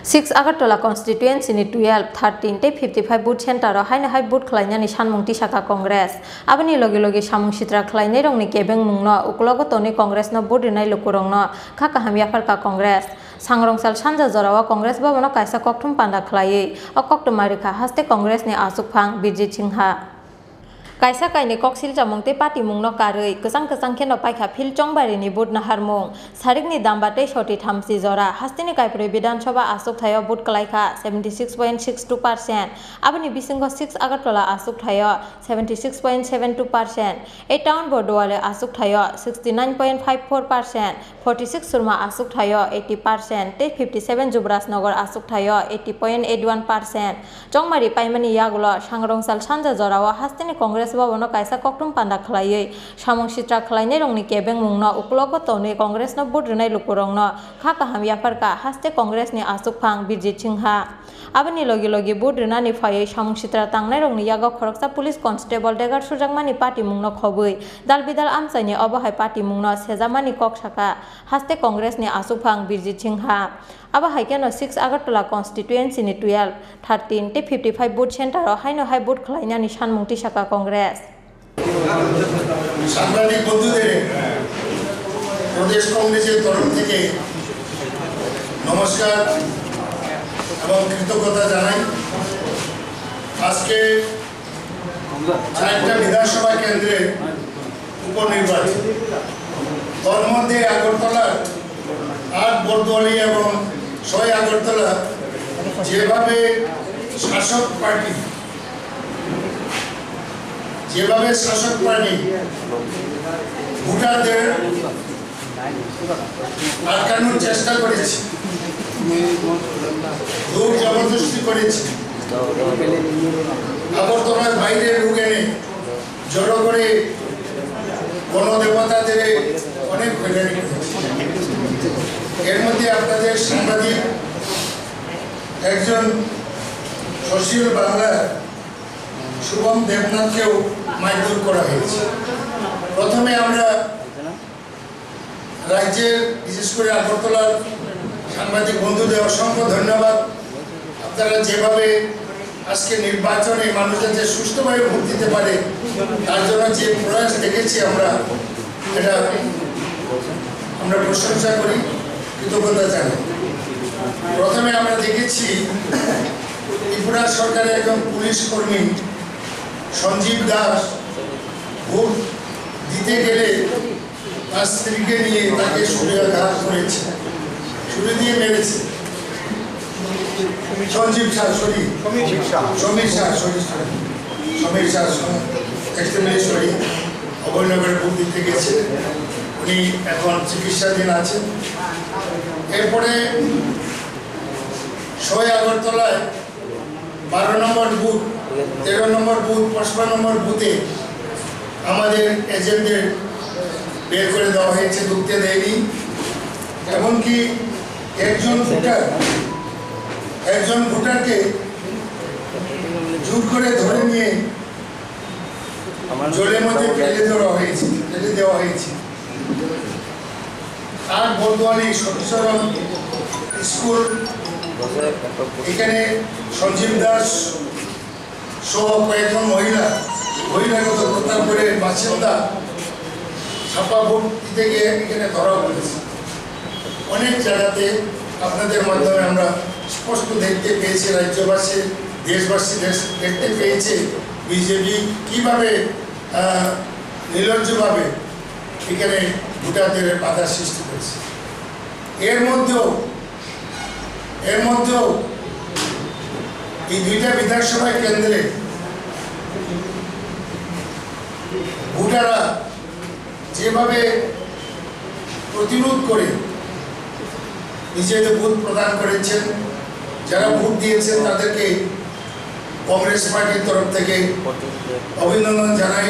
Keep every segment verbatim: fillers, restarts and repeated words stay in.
Six Agartala constituency ni twelve, thirteen tei fifty five vote center o haino hai vote khwlainani sanmung tisaka Congress. Aboni logi logi samung sitra khwlainairokni kebengmungno ukulogo tonwi Congress no vote rinai lukurokno kha kaham yapharkha Congress. Sangrongchal sanja jorao Congress bhabono kaisa kokthum panda khwlaiwi o koktwma rikha haste Congress ni achukphang Birjit Singha. Kaisa kainwi kok silchamung tei patimungno karwi kwchang kwchang kheno paikha field chongbarini vote naharmung. Sarikni Damba tei Soti Thamchi jora hasteni Kaiprwi Bidhan Sabha achukthai-o vote kwlaikha seventy six point six two percent. Aboni bisingo six Agartala achukthai-o seventy six point seven two percent, a town Borduali achukthai-o sixty nine point five four percent, forty six Surma achukthai-o eighty percent tei fifty seven Jubrajnagar achukthai-o eighty point eight one percent. Chongmari paimani yagulo Sangrongchal sanja jorao hasteni Congress bhabono kaisa kokthum panda khwlaiwi samung sitra khwlainairokni kebengmungno ukulogo tonwi Congress no vote rinai lukurokno kha kaham yapharkha haste Congress ni achukphang Birjit Singha. Aboni logi logi vote rinani phaiwi samung sitra tangnairokni yago khoroksa police constable degar sujakmani patimungno khobwi dal bidal amchaini obo hai patimungno sejamani kok sakha haste Congress ni achukphang Birjit Singha. Abo hai kheno six Agartala constituency ni twelve, thirteen tei fifty five vote center o haino hai vote khwlainani sanmung tisaka Congress. সাংবাদিক বন্ধুদের প্রদেশ কংগ্রেসের তরফ থেকে নমস্কার এবং কৃতজ্ঞতা জানাই। আজকে চারটা বিধানসভা কেন্দ্রে উপনির্বাচন। তার মধ্যে আগরতলার আট বর্দোয়ালি এবং ছয় আগরতলা যেভাবে শাসক পার্টি, যেভাবে শাসক পার্টি ভোটারদের আটকানোর চেষ্টা করেছে, জোর জবরদস্তি করেছে, আগরতলার বাইরে লোক এনে জড়ো করে গণদেবতাদের অনেক হয়রানি করেছে। এর মধ্যে আপনাদের সাংবাদিক একজন সুশীল বাংলার শুভম দেবনাথকেও মারধর করা হয়েছে। প্রথমে আমরা রাজ্যের, বিশেষ করে আগরতলার সাংবাদিক বন্ধুদের অসংখ্য ধন্যবাদ। আপনারা যেভাবে আজকে নির্বাচনে মানুষ যাতে সুষ্ঠুভাবে ভোট দিতে পারে, তার জন্য যে প্রয়াস দেখেছি আমরা, এটা আমরা প্রশংসা করি, কৃতজ্ঞতা জানাই। প্রথমে আমরা দেখেছি ত্রিপুরা সরকারের একজন পুলিশ কর্মী সঞ্জীব দাস ভোট দিতে গেলে তার স্ত্রীকে নিয়ে তাকে ছুরিকাঘাত করেছে, ছুরি দিয়ে মেরেছে। Sanjeev Shah, sorry, Samir Shah, sorry, sorry, Samir Shah, extremely sorry, অভয়নগরে ভোট দিতে গেছে। উনি এখন চিকিৎসাধীন আছেন। এরপরে ছয় আগরতলায় বারো নম্বর বুথ, তেরো নম্বর বুথ, পঁচপান্ন নম্বর বুথে আমাদের এজেন্টদের বের করে দেওয়া হয়েছে, ঢুকতে দেয়নি। এমনকি একজন ভোটার, একজন ভোটারকে জোর করে ধরে নিয়ে জলের মধ্যে ফেলে দেওয়া হয়েছে, ফেলে দেওয়া হয়েছে। আর বর্তমানে সতীচরণ স্কুল, এখানে সঞ্জীব দাস সহ কয়েকজন মহিলা, বহিরাগত প্রতাপগড়ের বাসিন্দা, ছাপ্পা ভোট দিতে গিয়ে এখানে ধরা পড়েছে। অনেক জায়গাতে আপনাদের মাধ্যমে আমরা স্পষ্ট দেখতে পেয়েছি, রাজ্যবাসী, দেশবাসী দেশ দেখতে পেয়েছে বিজেপি কিভাবে, আহ, নির্লজ্জভাবে এখানে ভোটারদের বাধা সৃষ্টি করেছে। এর মধ্যেও, এর মধ্যেও এই দুইটা বিধানসভা কেন্দ্রে ভোটাররা যেভাবে প্রতিরোধ করে নিজেদের ভোট প্রদান করেছেন, যারা ভোট দিয়েছেন তাদেরকে কংগ্রেস পার্টির তরফ থেকে অভিনন্দন জানাই,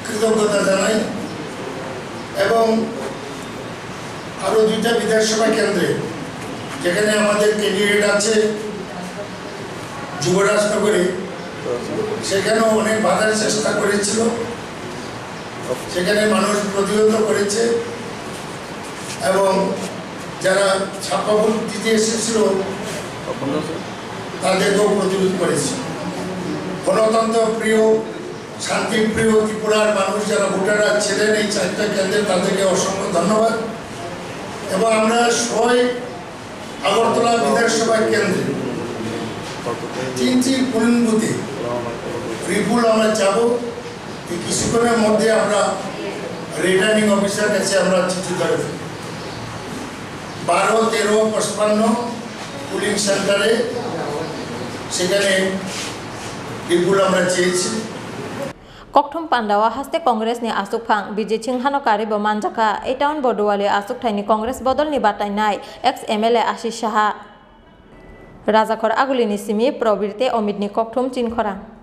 কৃতজ্ঞতা জানাই। এবং আরও দুইটা বিধানসভা কেন্দ্রে যেখানে আমাদের ক্যান্ডিডেট আছে যুবরাজনগরে, সেখানেও অনেক বাধার চেষ্টা করেছিল, সেখানে মানুষ প্রতিহত করেছে এবং যারা ছাপ্পা ভোট দিতে এসেছিল তাদেরকেও প্রতিরোধ করেছি। গণতন্ত্র প্রিয়, শান্তি প্রিয় ত্রিপুরার মানুষ যারা ভোটাররা ছিলেন এই চারটা কেন্দ্রে, তাদেরকে অসংখ্য ধন্যবাদ। এবং আমরা সবাই আগরতলা বিধানসভা কেন্দ্রে তিনটি পোলিং বুথে বিপুল আমরা যাব। এই কিছুক্ষণের মধ্যে আমরা রিটার্নিং অফিসার কাছে আমরা চিঠি ধরে ফেলি। বারো, তেরো, পঁচপান্ন পোলিং সেন্টারে সেখানে বিপুল আমরা চেয়েছি। Kokthum pandao haste Congress ni aswkphang Bijay Singha no karwi bo manjakha. Ei town Borduwali aswkthaini Congress bodolni batainai ex M L A Ashish Saha. Rajakhor Agulini simi Probir tei Omitni kokthum chinkhorang.